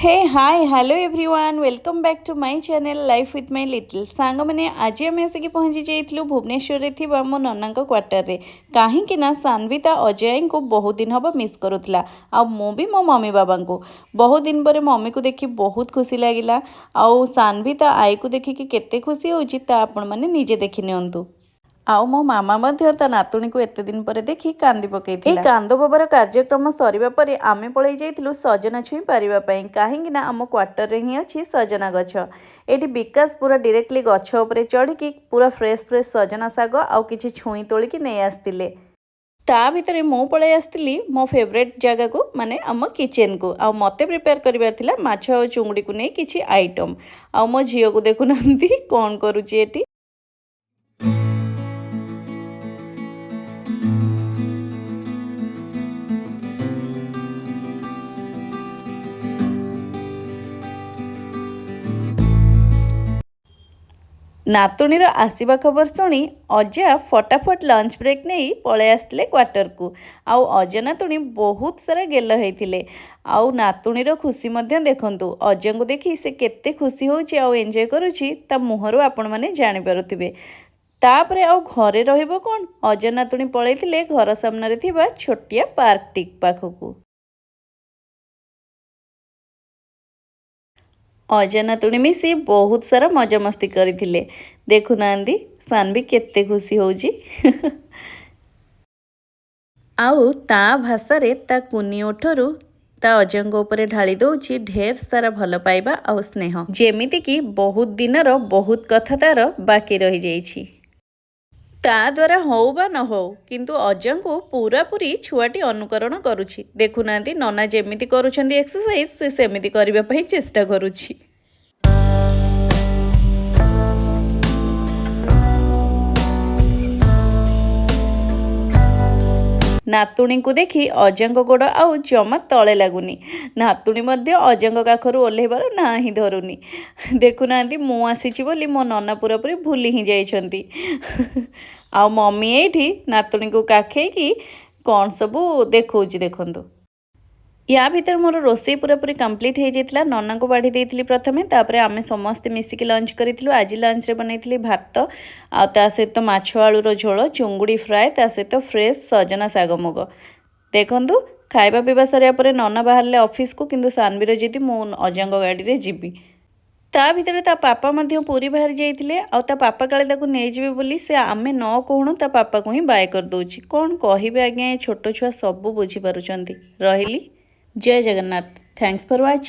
Hey, hi, hello everyone, welcome back to my channel Life with my little। ସାଙ୍ଗମାନେ, ଆଜି ଆମେ ଆସିକି ପହଞ୍ଚି ଯାଇଥିଲୁ ଭୁବନେଶ୍ୱରରେ ଥିବା ମୋ ନନାଙ୍କ କ୍ୱାର୍ଟରରେ, କାହିଁକି ନା ସାନ୍ଭି ତା ଅଜୟଙ୍କୁ ବହୁତ ଦିନ ହେବ ମିସ୍ କରୁଥିଲା ଆଉ ମୁଁ ବି ମୋ ମମି ବାବାଙ୍କୁ। ବହୁତ ଦିନ ପରେ ମମିକୁ ଦେଖି ବହୁତ ଖୁସି ଲାଗିଲା। ଆଉ ସାନ୍ଭି ତା ଆଈକୁ ଦେଖିକି କେତେ ଖୁସି ହେଉଛି, ତା ଆପଣମାନେ ନିଜେ ଦେଖି ନିଅନ୍ତୁ। ଆଉ ମୋ ମାମା ମଧ୍ୟ ତା ନାତୁଣୀକୁ ଏତେ ଦିନ ପରେ ଦେଖି କାନ୍ଦି ପକେଇଥିଲା। ଏଇ କାନ୍ଦ ବୋବାର କାର୍ଯ୍ୟକ୍ରମ ସରିବା ପରେ ଆମେ ପଳେଇ ଯାଇଥିଲୁ ସଜନା ଛୁଇଁ ପାରିବା ପାଇଁ, କାହିଁକି ନା ଆମ କ୍ୱାର୍ଟରରେ ହିଁ ଅଛି ସଜନା ଗଛ। ଏଇଠି ବିକାଶ ପୁରା ଡିରେକ୍ଟଲି ଗଛ ଉପରେ ଚଢ଼ିକି ପୁରା ଫ୍ରେଶ୍ ଫ୍ରେଶ୍ ସଜନା ଶାଗ ଆଉ କିଛି ଛୁଇଁ ତୋଳିକି ନେଇ ଆସିଥିଲେ। ତା ଭିତରେ ମୁଁ ପଳେଇ ଆସିଥିଲି ମୋ ଫେଭରେଟ୍ ଜାଗାକୁ, ମାନେ ଆମ କିଚେନକୁ। ଆଉ ମୋତେ ପ୍ରିପେୟାର କରିବାର ଥିଲା ମାଛ ଆଉ ଚୁଙ୍ଗୁଡ଼ିକୁ ନେଇ କିଛି ଆଇଟମ୍। ଆଉ ମୋ ଝିଅକୁ ଦେଖୁନାହାନ୍ତି, କ'ଣ କରୁଛି ଏଠି। ନାତୁଣୀର ଆସିବା ଖବର ଶୁଣି ଅଜା ଫଟାଫଟ ଲଞ୍ଚ ବ୍ରେକ୍ ନେଇ ପଳେଇ ଆସିଥିଲେ କ୍ୱାର୍ଟରକୁ। ଆଉ ଅଜା ନାତୁଣୀ ବହୁତ ସାରା ଗେଲ ହେଇଥିଲେ। ଆଉ ନାତୁଣୀର ଖୁସି ମଧ୍ୟ ଦେଖନ୍ତୁ। ଅଜାଙ୍କୁ ଦେଖି ସେ କେତେ ଖୁସି ହେଉଛି ଆଉ ଏନ୍ଜୟ କରୁଛି, ତା ମୁହଁରୁ ଆପଣମାନେ ଜାଣିପାରୁଥିବେ। ତାପରେ ଆଉ ଘରେ ରହିବ କ'ଣ, ଅଜା ନାତୁଣୀ ପଳେଇଥିଲେ ଘର ସାମ୍ନାରେ ଥିବା ଛୋଟିଆ ପାର୍କଟି ପାଖକୁ। ଅଜା ନାତୁଣୀ ମିଶି ବହୁତ ସାରା ମଜାମସ୍ତି କରିଥିଲେ। ଦେଖୁନାହାନ୍ତି, ସାନ୍ଭି କେତେ ଖୁସି ହେଉଛି। ଆଉ ତା ଭାଷାରେ ତା କୁନି ଓଠରୁ ତା ଅଜାଙ୍କ ଉପରେ ଢାଳି ଦେଉଛି ଢେର ସାରା ଭଲ ପାଇବା ଆଉ ସ୍ନେହ, ଯେମିତିକି ବହୁତ ଦିନର ବହୁତ କଥା ତାର ବାକି ରହିଯାଇଛି। ତା ଦ୍ୱାରା ହଉ ବା ନ ହଉ, କିନ୍ତୁ ଅଜାଙ୍କୁ ପୁରାପୁରି ଛୁଆଟି ଅନୁକରଣ କରୁଛି। ଦେଖୁନାହାନ୍ତି, ନନା ଯେମିତି କରୁଛନ୍ତି ଏକ୍ସରସାଇଜ, ସେ ସେମିତି କରିବା ପାଇଁ ଚେଷ୍ଟା କରୁଛି। ନାତୁଣୀଙ୍କୁ ଦେଖି ଅଜାଙ୍କ ଗୋଡ଼ ଆଉ ଜମା ତଳେ ଲାଗୁନି। ନାତୁଣୀ ମଧ୍ୟ ଅଜାଙ୍କ କାଖରୁ ଓହ୍ଲେଇବାର ନାଁ ହିଁ ଧରୁନି। ଦେଖୁନାହାନ୍ତି, ମୁଁ ଆସିଛି ବୋଲି ମୋ ନନା ପୁରାପୁରି ଭୁଲି ହିଁ ଯାଇଛନ୍ତି। ଆଉ ମମି ଏଇଠି ନାତୁଣୀକୁ କାଖେଇକି କ'ଣ ସବୁ ଦେଖଉଛି ଦେଖନ୍ତୁ। ୟା ଭିତରେ ମୋର ରୋଷେଇ ପୁରାପୁରି କମ୍ପ୍ଲିଟ୍ ହେଇଯାଇଥିଲା। ନନାଙ୍କୁ ବାଢ଼ି ଦେଇଥିଲି ପ୍ରଥମେ, ତାପରେ ଆମେ ସମସ୍ତେ ମିଶିକି ଲଞ୍ଚ କରିଥିଲୁ। ଆଜି ଲଞ୍ଚରେ ବନେଇଥିଲି ଭାତ ଆଉ ତା ସହିତ ମାଛ ଆଳୁର ଝୋଳ, ଚୁଙ୍ଗୁଡ଼ି ଫ୍ରାଏ, ତା ସହିତ ଫ୍ରେଶ୍ ସଜନା ଶାଗ ମୁଗ। ଦେଖନ୍ତୁ, ଖାଇବା ପିଇବା ସରିବା ପରେ ନନା ବାହାରିଲେ ଅଫିସକୁ, କିନ୍ତୁ ସାନବୀର ଯଦି ମୁଁ ଅଜାଙ୍କ ଗାଡ଼ିରେ ଯିବି। ତା ଭିତରେ ତା ପାପା ମଧ୍ୟ ପୁରୀ ବାହାରି ଯାଇଥିଲେ। ଆଉ ତା ପାପା କାଳେ ତାକୁ ନେଇଯିବେ ବୋଲି ସେ ଆମେ ନ କହୁଣୁ ତା ପାପାକୁ ହିଁ ବାଏ କରିଦେଉଛି। କ'ଣ କହିବେ ଆଜ୍ଞା, ଏ ଛୋଟ ଛୁଆ ସବୁ ବୁଝିପାରୁଛନ୍ତି। ରହିଲି, ଜୟ ଜଗନ୍ନାଥ। Thanks for watching.